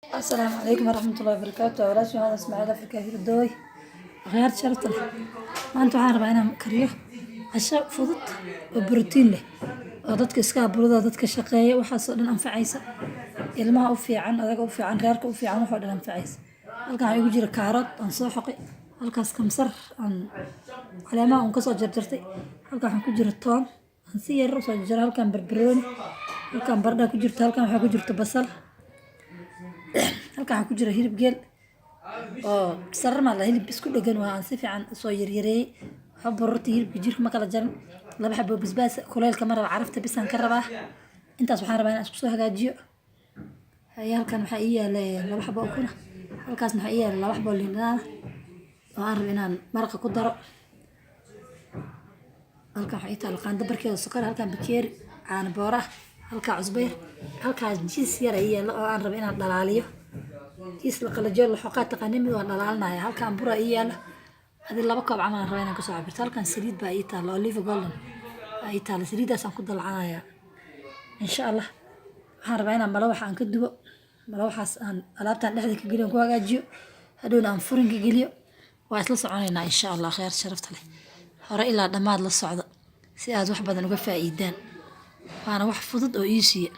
Asalaamu calaykum waraxmatullahi wabarakaatu. Walaashin hada Ismaaciil Afrika Hirdooy. Akhyaar sharafta leh, maanta waxaan rabaa inaan kariyo casho fudud oo borotiin leh oo dadka iska abuurada, dadka shaqeeya, waxaasoo dhan anfacaysa, ilmaha u fiican, adaga u fiican, reerka u fiican, waxoo dhan anfacaysa. Halkan waxaa igu jira kaarood aan soo xoqay, halkaas kamsar aan caleemaha uun kasoo jarjartay, halkan waxaa ku jira toon aan si yar usoo jarjaray, halkan barbarooni, halkan baradha ku jirta, halkan waxaa ku jirta basal, halkan waxaa ku jira hilib geel oo sarar maa la hilib isku dhegan waa aan si fiican usoo yaryareeyey. Waxba baruurta hilibka jirka ma kala jarin. Laba xabo basbaas, kuleylka ma raba, carafta bisaan ka rabaa. Intaas waxaan rabaa inaan isku soo hagaajiyo. Haye, halkan waxaa ii yaala laba xabo ukuna, halkaasna waxaa ii yaala laba xabo liin dhanaan oo aan rabo inaan maraqa ku daro. Halkan waxaa ii taala qaando barkeeda sokor, halkan bakeeri caano boora ah, halkaa cusbo yar, halkaas jiis yar ii yaala oo aan rabo inaan dhalaaliyo. Jiis la qalajiyo la xoqaa taqaanin mid waan dhalaalinaya. Halkan bura ii yaala, adi 2 koob camal aan rabaa inaan kasoo cabirto. Halkan saliid baa ii taala, olive golden baa ii taala, saliiddaas aan ku dalcanaya insha Allah. Waxaan rabaa inaan malawax aan ka dubo, malawaxaas aan alaabtan dhexda ka geliyo, ku hagaajiyo, hadhowna aan furinka geliyo. Waa isla soconaynaa insha Allah. Khayr sharafta leh, hore ilaa dhammaad la socda si aad wax badan uga faa'iidaan, waana wax fudud oo iisiya.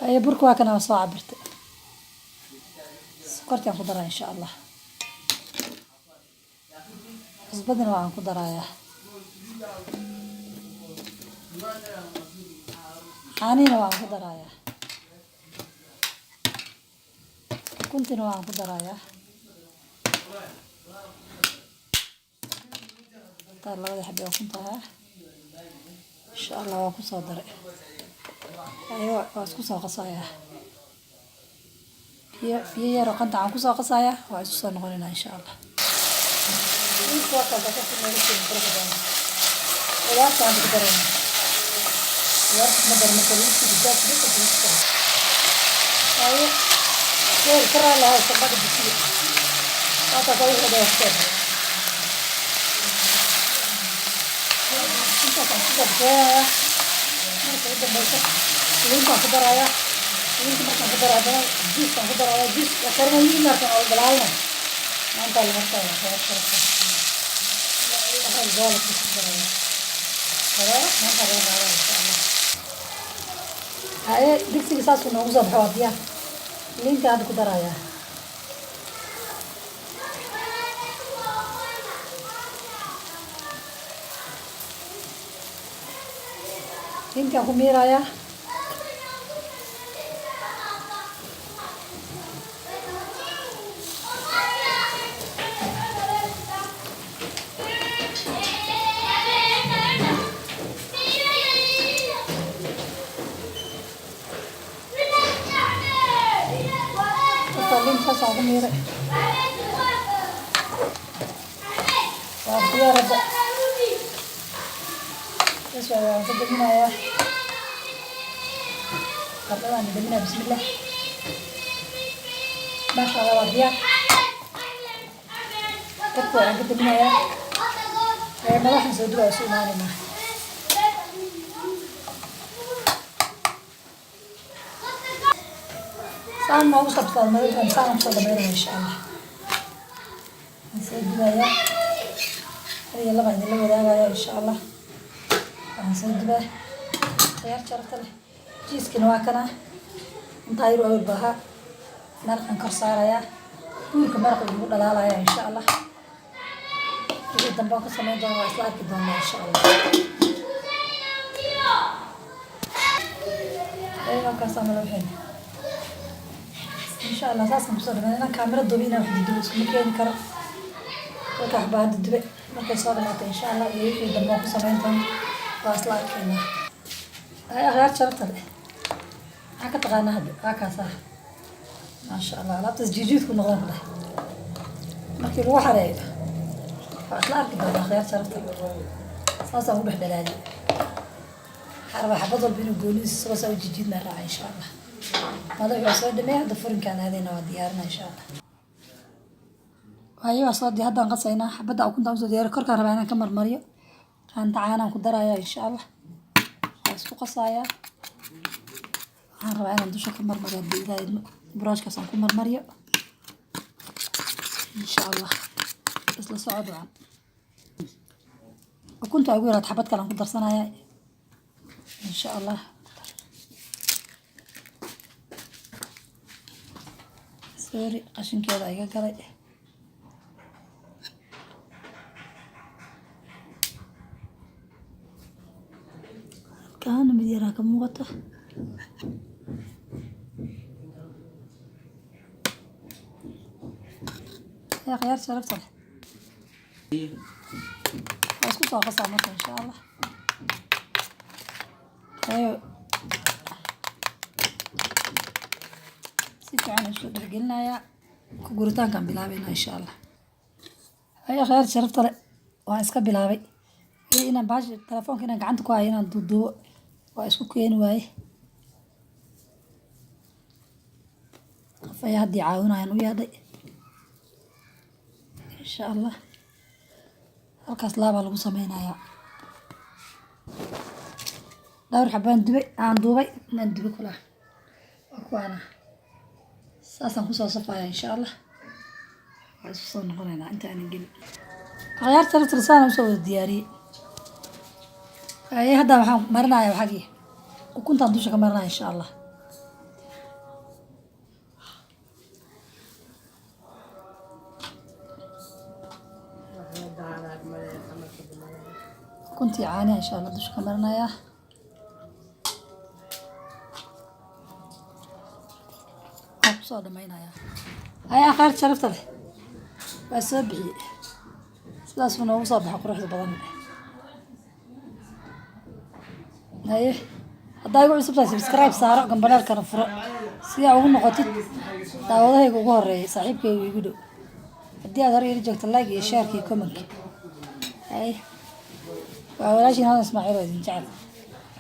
Haye, burka waa kana, waa soo cabirtay. Sokortaan ku daraa insha Allah, cusbadina waan ku darayaa, caanihina waan ku darayaa, ukuntina waan ku darayaa. Taa labada xabo ukunta ahaa insha Allah waan kusoo daray. Haye, waa isku soo qasayaa. Biyo biyo yar oo qandac aan kusoo qasayaa, waa isku soo noqonaynaa insha Allah. Hilibka waa kaas ka nooga soo qurux badan. Qudaarta aan ku daraynaa, qudaarta ma darin marka hilibka bisaas bisa bisa. Haye, soor ka raali lahaa sambada bisiga waa kaas, wixii dhan kusoo daray. Intaas aan kusoo bisleeyayaa. Marka ugu dambeysa liintaan ku darayaa. Liinta markaan ku daro, haddana juuskaan ku darayaa. Juus la karinayo hilib markaan oo dhalaalina maanta la markaa khayr sharafta waxaa goolka ku darayaa kabeero maanta laga qaadaa insha Allah. Haye, digsiga saasuu noogu soo baxo, waa diyaar. Liinta hadda ku darayaa, liintaan ku miirayaa. Marka liinta saasaan ugu miiray, waa diyaar hadda. Bas waay, waan ka daminayaa, qardhadaan daminaya. Bismillah, maasha Allah, waa diyaar. Dabka waan ka daminayaa. Madaxan soo duba isu imaanaynaa. Saan noogu soo bislaado madaxan, saan kusoo dhameynaya insha Allah. Waan soo dubayaa, hal iyo laba idinla wadaagaya insha Allah. Waxaan soo dubaa khiyaar sharafta leh. Jiiskina waa kana, intaa yar awel baahaa. Maraqan kor saarayaa, buurka maraqa igu dhalaalaya insha Allah. Wixii dambe aan ku samayn doona waa isla arki doonaa insha Allah. Halkaas amala waxayna insha Allah saasaan kusoo dhameyn. Inaan kaamira duubi, inaan wax dudubo iskuma keeni karo. Halka waxbaa hadda dube, markay soo dhamaato insha Allah iyo wixii dambe aan ku samayn doono waa isla arkaynaa. Ay, akhyaar sharafta leh, maxaa ka taqaanaa hadda? Waa kaasaa, maasha Allah, alaabtaas jiijiidku noqon ku dheh markii lagu xareeyo. Waa isla arki doonaa. Akhyaar sharafta leh, saasaan ku dhex dhalaaliye. Waxaan rabaa xabad walba inuu goonidiisa isagoo saa u jiijiidna raaca insha Allah. Madaxii waa soo dhameey, hadda furinkaan aadayna, waa diyaarina insha Allah. Waayo, waa soo haddaan qasaynaa. Xabadda ukunta usoo diyaari, korkaan rabaa inaan ka marmariyo. Qaanta caanaan ku darayaa insha Allah, waa isku qasayaa. Waxaan rabaa inaan dusha ka marmariyo haddii Ilaahay idmo. Brushkaas aan ku marmariyo, insha Allah. Isla socod wacan. Ukunta ugu yaraad xabad kale aan ku darsanaya, insha Allah. Sorry, qashinkeeda iga galay. Halkaana mid yaraa ka muuqata. Yaa khiyaar sharafta leh, waa isku soo qasaa marka, insha Allah. Ayo, si fiican isu dhexgelinayaa. Ku guritaankaan bilaabayna, insha Allah. Ayo, khiyaar sharafta leh, waan iska bilaabay. Iyo inaan bahashi telefoonka inaan gacanta ku hayo, inaan duuduubo, waa isku keeni waaye. Qof ayaa haddii caawinayaan u yeedhay, insha Allah. Halkaas laabaa lagu sameynayaa. Dhowr xabaan dubay, aan duubay inaan dubay kulaha. Waa kuwaana, saasaan kusoo safaya, insha Allah. Waa isku soo noqonaynaa inta aanan gelin. Akhyaarta sharafta, saan usoo wada diyaariyey. Haye, hadda waxaan marinayaa waxagii ukuntaan dusha ka marinaya, insha Allah. Ukuntii caaniha, insha Allah, dusha ka marinayaa. Waan kusoo dhamaynayaa. Haye, akhyaarta sharafta leh, waa soo bixiyey. Sidaasuu noogu soo baxa quruxda badan. Haye, haddaa igu cusub tahay, subscribe saaro, gambaleelkana furo, si aa ugu noqotid daawadahayga ugu horeeya, saaxiibkayga igu dhow. Haddii aad hore ila joogto, like iyo shareka iyo commentka. Haye, waa walaashiin Hadan Ismaaciil oo idin jecel.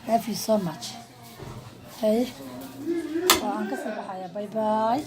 Love you so much. Haye, waa aan kasii baxaya. Bye bye.